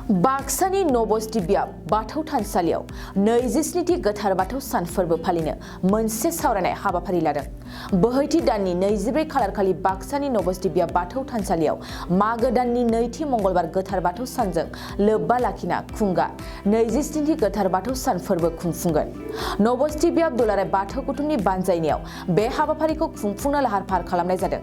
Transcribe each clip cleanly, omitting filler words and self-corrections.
बाक्सानि नबस्ति बियाब बाथौ थानसालियाव 27थि गोथार बाथौ सान फोरबो फालिनो मोनसे सावरायनाय हाबाफारि लादों। बोहैथि दाननि 24 खालारखालि बाक्सानि नबस्ति बियाब बाथौ थानसालियाव मागो दाननि नैथि मंगलबार गोथार बाथौ सानजों लोब्बा लाखिना खुंगा 27थि गोथार बाथौ सान फोरबो खुंफुंगोन। नबस्ति बियाब दुलाराय बाथौ कुटुंबनि बानजायनायाव बे हाबाफारिखौ खुंफुंनो लाहार फाहार खालामनाय जादों।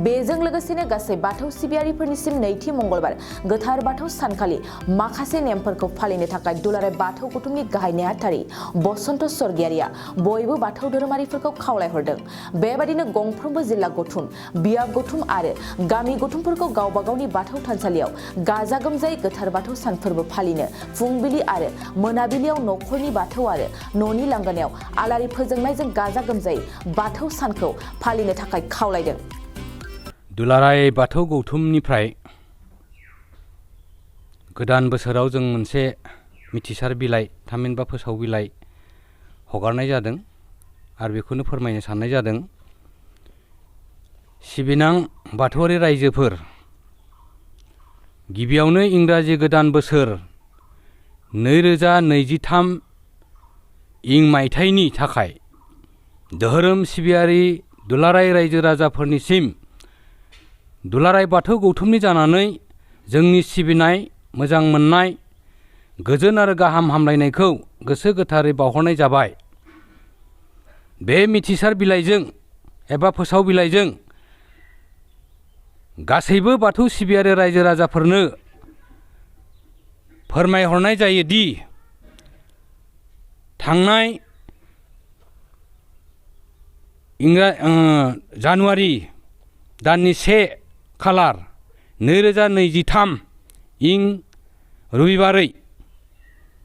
बेजों लोगोसेनो गासै बाथौ सिबियारिफोरनिसिम नैथि मंगलबार गोथार बाथौ सानखालि माखासे नेमफोरखौ फालिनो थाखाय दुलाराय बाथौ कुटुंबनि गाहाय नेहाथारि बसन्त स्वर्गियारिया बयबो बाथौ धोरोमारिफोरखौ खावलायहरदों। बेबादिनो गंफ्रोमबो जिल्ला गौथुम, बियाब गौथुम आरो गामि गौथुमफोरखौ गावबा गावनि बाथौ थानसालियाव गाजा गोमजायै गोथार बाथौ सान फोरबो फालिनो फुंबिलि आरो मोनाबिलियाव नखरनि बाथौ आरो न'नि लांगोनायाव आलारि फोजोंनायजों गाजा गोमजायै बाथौ सानखौ फालिनो थाखाय खावलायदों। दुलाराय बाथौ गौथुमनिफ्राय गोदान बोसोराव जों मोनसे मिथिसार बिलाइ थामहिनबा फोसाव बिलाइ हगारनाय जादों आरो बेखौनो फोरमायनो साननाय जादों। सिबिनां बाथौआरि रायजोफोर, गिबियावनो इंराजि गोदान बोसोर 2023 मायथाइनि थाखाय धोरोम सिबियारि दुलाराय रायजो राजाफोरनिसिम दुलाराय बाथौ गौथुमनि जानानै जोंनि सिबिनाय, मोजां मोननाय, गोजोन आरो गाहाम हामलायनायखौ गोसो गोथारै बावहरनाय जाबाय। बे मिथिसार बिलाइजों एबा फोसाव बिलाइजों गासैबो बाथौ सिबियारि रायजो राजाफोरनो फोरमायहरनाय जायोदि थांनाय जानुवारि दाननि 1 खालार 2023 रबिबारै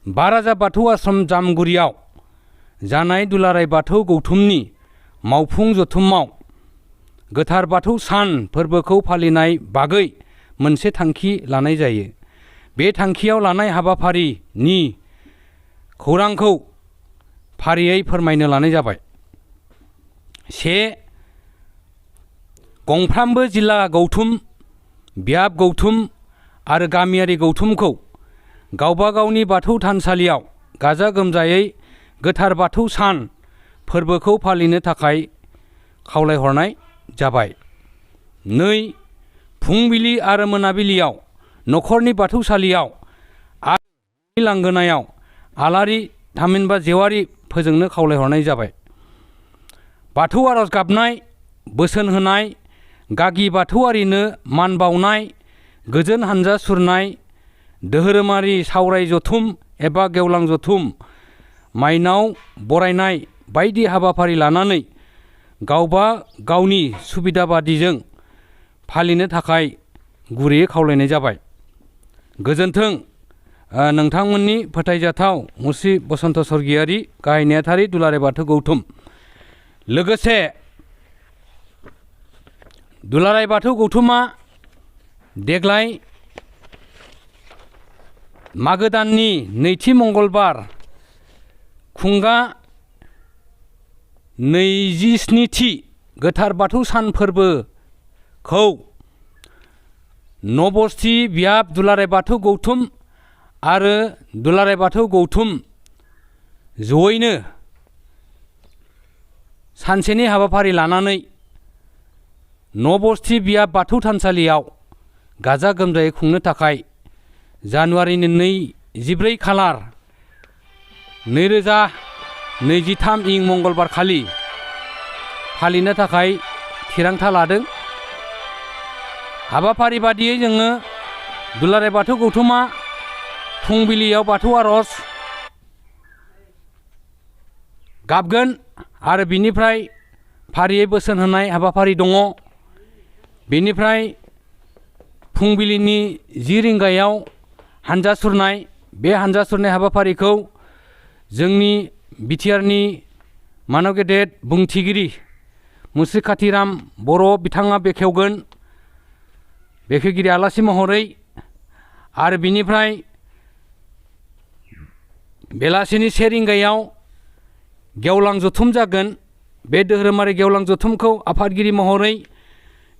बाराजा बाथौ आश्रम जामगुरियाव जानाय दुलाराय बाथौ गौथुमनि मावफुं जथुमाव गोथार बाथौ सान फोरबोखौ फालिनाय बागै मोनसे थांखि लानाय जायो। बे थांखियाव लानाय हाबाफारिनि खौरांखौ फारियै फोरमायनो लानाय जाबाय। 1. गंफ्रामबो जिल्ला गौथुम, बियाब गौथुम आरो गामियारि गौथुमखौ गावबा गावनि बाथौ थानसालियाव गाजा गोमजायै गोथार बाथौ सान फोरबोखौ फालिनो थाखाय खावलायहरनाय जाबाय। 2. फुंबिलि आरो मोनाबिलियाव नखरनि बाथौसालियाव आरो लांगोनायाव आलारि थामहिनबा जेवारि फोजोंनो खावलायहरनाय जाबाय। बाथौ आरज गाबनाय, बोसोन होनाय, गागि बाथौआरिनो मान बावनाय, गोजोन हानजा सुरनाय, धोरोमारि सावराय जथुम एबा गेवलां जथुम, माइनाव बरायनाय बायदि हाबाफारि लानानै गावबा गावनि सुबिदा बादिजों फालिनो थाखाय गुरैयै खावलायनाय जाबाय। गोजोन्थों। नोंथांमोननि फोथायजाथाव मुस्रि बसन्त स्वर्गियारि, गाहाय नेहाथारि दुलाराय बाथौ गौथुम। लोगोसे दुलाराय बाथौ गौथुमा देग्लाय मागो दाननि नैथि मंगलबार खुंगा 27थि गोथार बाथौ सान फोरबोखौ नबस्ति बियाब दुलाराय बाथौ गौथुम आरो दुलाराय बाथौ गौथुम जयैनो सानसेनि हाबाफारि लानानै नबस्ति बियाब बाथौ थानसालियाव गाजा गोमजायै खुंनो थाखाय जानुवारिनि 24 खालार 2023 मंगलबार खालि फालिनो थाखाय थिरांथा लादों। हाबाफारि बादियै जोङो दुलाराय बाथौ गौथुमा फुंबिलियाव बाथौ आरज गाबगोन आरो बिनिफ्राय फारियै बोसोन होनाय हाबाफारि दङ। बेनिफ्राय फुंबिलिनि 10 रिंगायाव हानजा सुरनाय, बे हानजा सुरनाय हाबाफारिखौ जोंनि बिटिआरनि मानब गेदेर बुंथिगिरि मुस्रि काथिराम बर' बिथाङा बेखेवगोन, बेखेवगिरि आलासि महरै। आरो बिनिफ्राय बेलासिनि 1 रिंगायाव गेवलां जथुम जागोन। बे धोरोमारि गेवलां जथुमखौ आफादगिरि महरै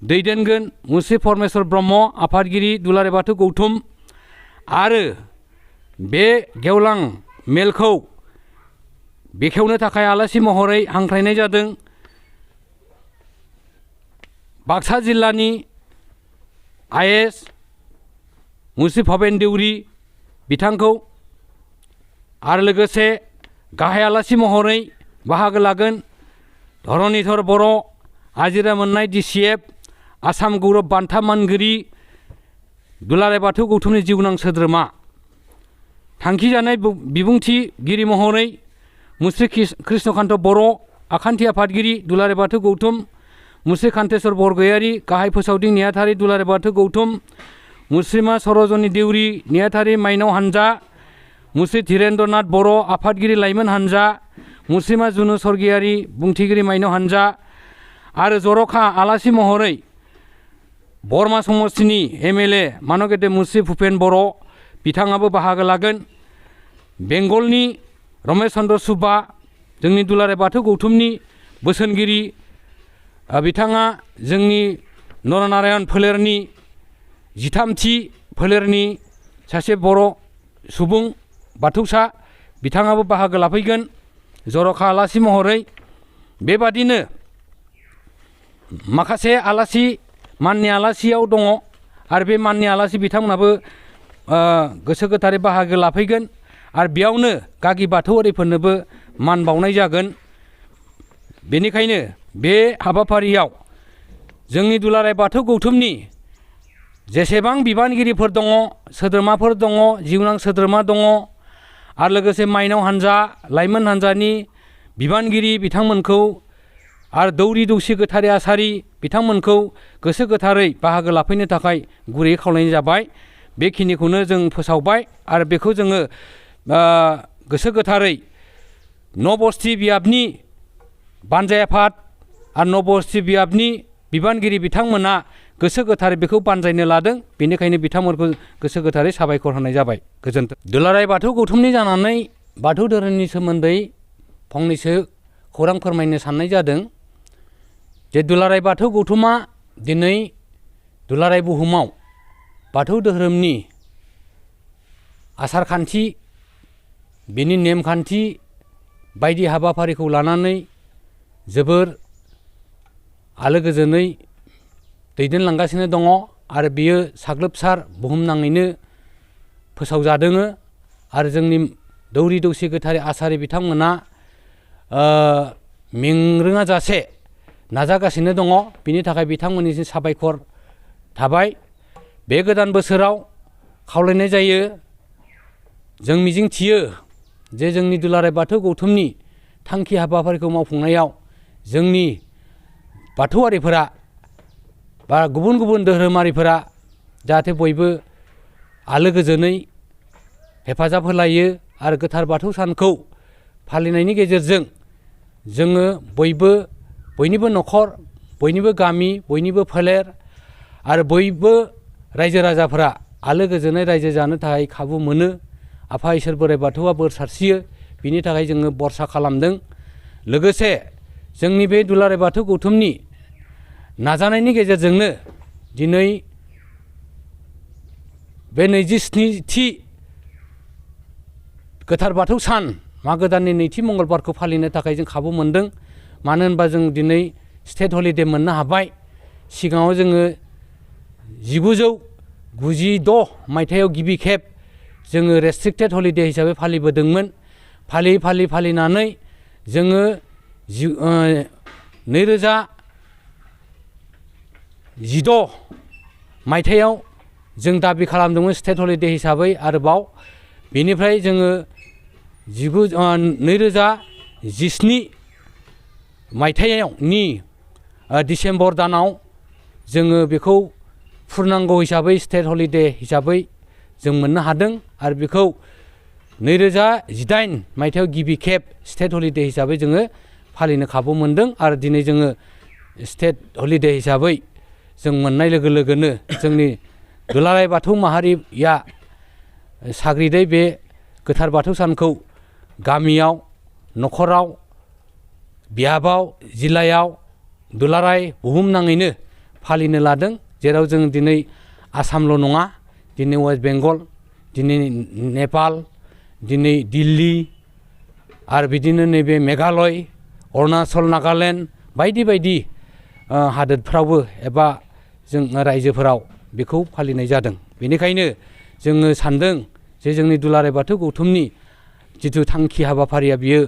दैदेनगोन मुस्रि परमेश्वर ब्रह्म, आफादगिरि दुलाराय बाथौ गौथुम। आरो बे गेवलां मेलखौ बेखेवनो थाखाय आलासि महरै हांख्रायनाय जादों बाक्सा जिल्लानि आइएएस मुस्रि भबेन देउरि बिथांखौ आरो लोगोसे गाहाय आलासि महरै बाहागो लागोन धरनीधर बर' आजिरा मोननाय DCF आसाम गौरब बान्था मोनगिरि दुलाराय बाथौ गौथुमनि जिउनां सोद्रोमा थांखि जानाय बिबुंथिगिरि महरै मुस्रि कृष्णकान्त बर' आखान्थि आफादगिरि दुलाराय बाथौ गौथुम मुस्रि कान्तेश्वर बरगयारि गाहाय फोसावदिं नेहाथारि दुलाराय बाथौ गौथुम मुस्रिमा सरजनी देउरि नेहाथारि माइनाव हानजा मुस्रि धीरेन्द्रनाथ बर' आफादगिरि लाइमोन हानजा मुस्रिमा जुनु सरगियारि बुंथिगिरि माइनाव हानजा आरो जर'खा आलासि महरै बरमा समस्तिनि MLA मानगेदेर मुस्रि भुपेन बर' बिथाङाबो बाहागो लागोन बेंगलनि रमेश चन्द्र सुब्बा जोंनि दुलाराय बाथौ गौथुमनि बोसोनगिरि बिथाङा जोंनि नरनारायण फोलेरनि 13थि फोलेरनि सासे बर' सुबुं बाथौसा बिथाङाबो बाहागो लाफैगोन जर'खा आलासि महरै बेबादिनो माखासे आलासि माननि आलासियाव दङ आरो बे माननि आलासि बिथांमोनाबो गोसो गोथारै बाहागो लाफैगोन आरो बेयावनो गागि बाथौआरिफोरनोबो मान बावनाय जागोन बेनिखायनो बे हाबाफारियाव जोंनि दुलाराय बाथौ गौथुमनि जेसेबां बिबानगिरिफोर दङ सोद्रोमाफोर दङ जिउनां सोद्रोमा दङ आरो लोगोसे माइनाव हानजा लाइमोन हानजानि बिबानगिरि बिथांमोनखौ आरो दौरि दौसि गोथारै आसारि बिथांमोनखौ गोसो गोथारै बाहागो लाफैनो थाखाय गुरैयै खावलायनाय जाबाय बेखिनिखौनो जों फोसावबाय आरो बेखौ जोङो गोसो गोथारै नबस्थि बियाबनि बानजाय आफाद आरो नबस्थि बियाबनि बिबानगिरि बिथांमोना गोसो गोथारै बेखौ बानजायनो लादों बेनिखायनो बिथांमोनखौ गोसो गोथारै साबायखर होनाय जाबाय गोजोन्थों। दुलाराय बाथौ गौथुमनि जानानै बाथौ धोरोमनि सोमोन्दै फंनैसो खौरां फोरमायनो साननाय जादों जे दुलाराय बाथौ गौथुमा दिनै दुलाराय बुहुमाव बाथौ धोरोमनि आसार खान्थि बिनि नेमखान्थि बायदि हाबाफारिखौ लानानै जोबोर आलो गोजोनै दैदेनलांगासिनो दङ आरो बियो साग्लोबसार बुहुमनाङैनो फोसावजादों आरो जोंनि दौरि दौसि गोथारै आसारि बिथांमोना मेंरोङा जासे नाजागासिनो दङ बिनि थाखाय बिथांमोननिसिम साबायखर थाबाय बे गोदान बोसोराव खावलायनाय जायो जों मिजिंथियो जे जोंनि दुलाराय बाथौ गौथुमनि थांखि हाबाफारिखौ मावफुंनायाव जोंनि बाथौआरिफोरा बा गुबुन गुबुन धोरोमारिफोरा जाहाथे बयबो आलो गोजोनै हेफाजाब होलायो आरो गोथार बाथौ सानखौ फालिनायनि गेजेरजों जोङो बयबो बयनिबो न'खर बयनिबो गामि बयनिबो फोलेर आरो बयबो रायजो राजाफोरा आलो गोजोनै रायजो जानो थाखाय खाबु मोनो आफा इसोर बोराइ बाथौआ बोर सारस्रियो बिनि थाखाय जोङो बरसा खालामदों लोगोसे जोंनि बे दुलाराय बाथौ गौथुमनि नाजानायनि गेजेरजोंनो दिनै बे 27थि गोथार बाथौ सान मागो दाननि नैथि मंगलबारखौ फालिनो थाखाय जों खाबु मोनदों मानो होनबा जों दिनै स्टेट हलिडे मोननो हाबाय सिगाङाव जोङो 1996 मायथाइयाव गिबि खेब जोङो रेस्ट्रिक्टेड हलिडे हिसाबै फालिबोदोंमोन फालिनानै जोङो 2016 मायथाइयाव जों दाबि खालामदोंमोन स्टेट हलिडे हिसाबै आरोबाव बेनिफ्राय जोङो 2017 मायथाइनि डिसेम्बर दानाव जोङो बेखौ फुर्नांग हिसाबै स्टेट हलिडे हिसाबै जों मोननो हादों आरो बेखौ 2018 मायथाइयाव गिबि खेब स्टेट हलिडे हिसाबै जोङो फालिनो खाबु मोनदों आरो दिनै जोङो स्टेट हलिडे हिसाबै जों मोननाय लोगो लोगोनो जोंनि दुलाराय बाथौ माहारिया साग्रिदै बे गोथार बाथौ सानखौ गामियाव न'खराव बियाबाव जिल्लायाव दुलाराय बुहुमनाङैनो फालिनो लादों जेराव जों दिनै आसामल' नङा दिनै वेस्ट बेंगल दिनै नेपाल, दिनै दिल्ली आरो बिदिनो नैबे मेघालय, अरुणाचल, नागालेण्ड बायदि बायदि हादोरफ्रावबो एबा जों रायजोफोराव बेखौ फालिनाय जादों। बेनिखायनो जोङो सानदों जे जोंनि दुलाराय बाथौ गौथुमनि जिथु थांखि हाबाफारिया बियो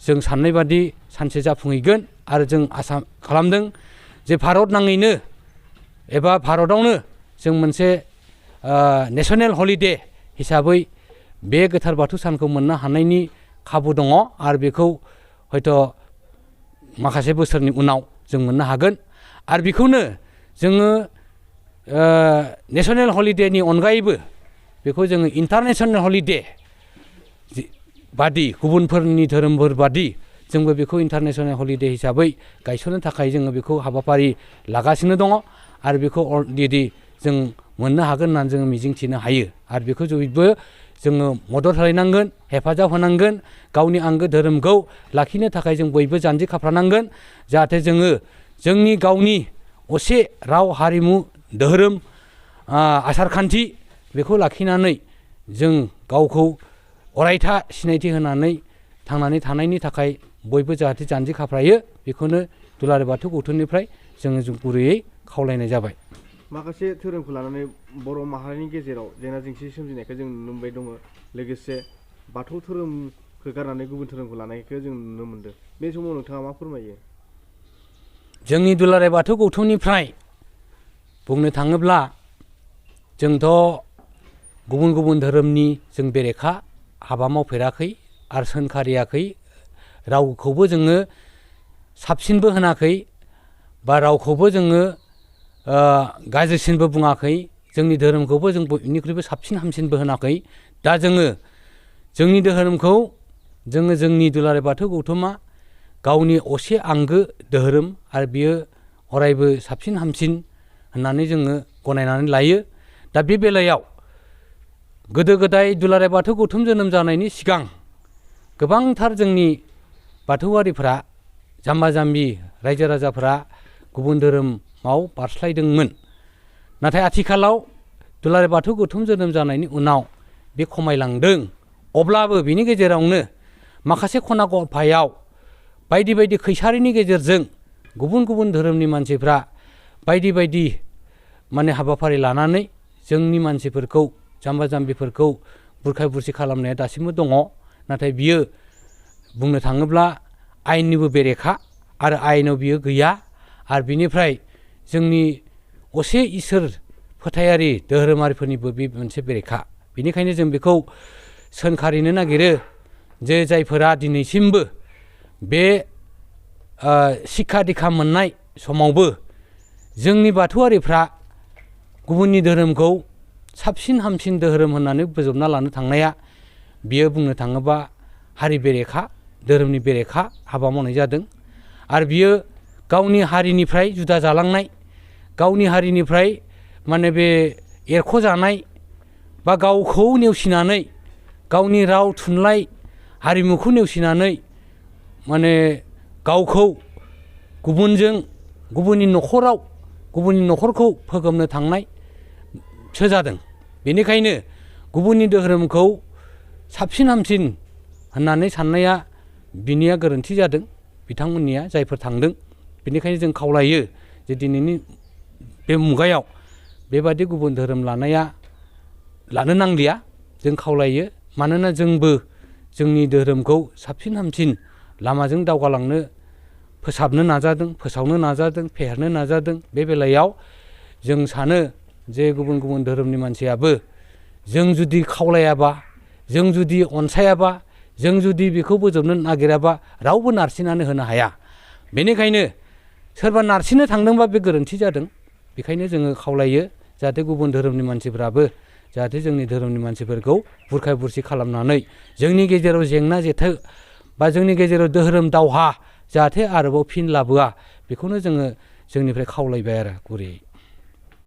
जों साननाय बादि सानसे जाफुंहैगोन आरो जों आसा खालामदों जे भारत नाङैनो एबा भारतआवनो जों मोनसे नेसनेल हलिडे हिसाबै बे गोथार बाथौ सानखौ मोननो हानायनि खाबु दङ आरो बेखौ हयथ' माखासे बोसोरनि उनाव जों मोननो हागोन। आरो बेखौनो जोङो नेसनेल हलिडेनि अनगायैबो बेखौ जोङो इन्टारनेसनेल हलिडे बादि गुबुनफोरनि धोरोमफोर बादि जोंबो बेखौ इन्टारनेसनेल हलिडे हिसाबै गायसननो थाखाय जोङो बेखौ हाबाफारि लागासिनो दङ आरो बेखौ अलरेडि जों मोननो हागोन होननानै जोङो मिजिंथिनो हायो। आरो बेखौ बयबो जोङो मदद होलायनांगोन, हेफाजाब होनांगोन, गावनि आंगो धोरोमखौ लाखिनो थाखाय जों बयबो जानजि खाफ्रानांगोन जाहाथे जोङो जोंनि गावनि असे राव हारिमु धोरोम आसारखान्थि बेखौ लाखिनानै जों गावखौ अरायथा सिनायथि होनानै थांनानै थानायनि थाखाय बयबो जाहाथे जानजि खाफ्रायो बेखौनो दुलाराय बाथौ गौथुमनिफ्राय जोङो गुरैयै खावलायनाय जाबाय। माखासे धोरोमखौ लानानै बर' माहारिनि गेजेराव जेंना जेंसि सोमजिनायखौ जों नुनो मोनबाय दङ। लोगोसे बाथौ धोरोमखौ गारनानै गुबुन धोरोमखौ लानायखौ जों नुनो मोनदों। बे समाव नोंथाङा मा फोरमायो? जोंनि दुलाराय बाथौ गौथुमनिफ्राय बुंनो थाङोब्ला जोंथ' गुबुन गुबुन धोरोमनि जों बेरेखा हाबा मावफेराखै आरो सोंखारियाखै, रावखौबो जोङो साबसिनबो होनाखै बा रावखौबो जोङो गाज्रिसिनबो बुङाखै, जोंनि धोरोमखौबो जों बयनिख्रुइबो साबसिन हामसिनबो होनाखै। दा जोङो जोंनि धोरोमखौ जोंनि दुलाराय बाथौ गौथुमा गावनि असे आंगो धोरोम आरो बियो अरायबो साबसिन हामसिन होननानै जोङो गनायनानै लायो। दा बे बेलायाव गोदो गोदाय दुलाराय बाथौ गौथुम जोनोम जानायनि सिगां गोबांथार जोंनि बाथौआरिफ्रा जाम्बा जाम्बि रायजो राजाफ्रा गुबुन धोरोमाव बारस्लायदोंमोन। नाथाय आथिखालाव दुलाराय बाथौ गौथुम जोनोम जानायनि उनाव बे खमायलांदों। अब्लाबो बिनि गेजेरावनो माखासे खना गफायाव बायदि बायदि खैसारिनि गेजेरजों गुबुन गुबुन धोरोमनि मानसिफ्रा बायदि बायदि माने हाबाफारि लानानै जोंनि मानसिफोरखौ जाम्बा जाम्बिफोरखौ बुरखाय बुरसि खालामनाया दासिमबो दङ। नाथाय बियो बुंनो थाङोब्ला आयेननिबो बेरेखा आरो आयेनाव बियो गैया आरो बिनिफ्राय जोंनि असे इसोर फोथायारि धोरोमारिफोरनिबो बे मोनसे बेरेखा। बेनिखायनो जों बेखौ सोंखारिनो नागिरो जे जायफोरा दिनैसिमबो बे शिक्षा दीक्षा मोननाय समावबो जोंनि बाथौआरिफ्रा गुबुननि धोरोमखौ साबसिन हामसिन धोरोम होननानै बोजबना लानो थांनाया बियो बुंनो थाङोबा हारि बेरेखा, धोरोमनि बेरेखा हाबा मावनाय जादों। आरो बियो गावनि हारिनिफ्राय जुदा जालांनाय, गावनि हारिनिफ्राय माने बे एरख'जानाय बा गावखौ नेवसिनानै गावनि राव थुनलाइ हारिमुखौ नेवसिनानै माने गावखौ गुबुनजों गुबुननि न'खराव गुबुननि न'खरखौ फोगोमनो थांनायसो जादों। बेनिखायनो गुबुननि धोरोमखौ साबसिन हामसिन होननानै साननाया बिनिया गोरोन्थि जादों, बिथांमोननिया जायफोर थांदों। बेनिखायनो जों खावलायो जे दिनैनि बे मुगायाव बेबादि गुबुन धोरोम लानो नांलिया। जों खावलायो मानोना जोंबो जोंनि धोरोमखौ साबसिन हामसिन लामाजों दावगालांनो फोसाबनो नाजादों, फोसावनो नाजादों, फेहेरनो नाजादों। बे बेलायाव जों सानो जे गुबुन गुबुन धोरोमनि मानसियाबो जों जुदि खावलायाबा, जों जुदि अनसायाबा, जों जुदि बेखौ बोजबनो नागिराबा रावबो नारसिननानै होनो हाया। बेनिखायनो सोरबा नारसिननो थांदोंबा बे गोरोन्थि जादों। बेखायनो जोङो खावलायो जाहाथे गुबुन धोरोमनि मानसिफ्राबो जाहाथे जोंनि धोरोमनि मानसिफोरखौ बुरखाय बुरसि खालामनानै जोंनि गेजेराव जेंना जेथो बा जोंनि गेजेराव धोरोम दावहा जाहाथे आरोबाव फिन लाबोआ, बेखौनो जोङो जोंनिफ्राय खावलायबाय आरो गुरैयै।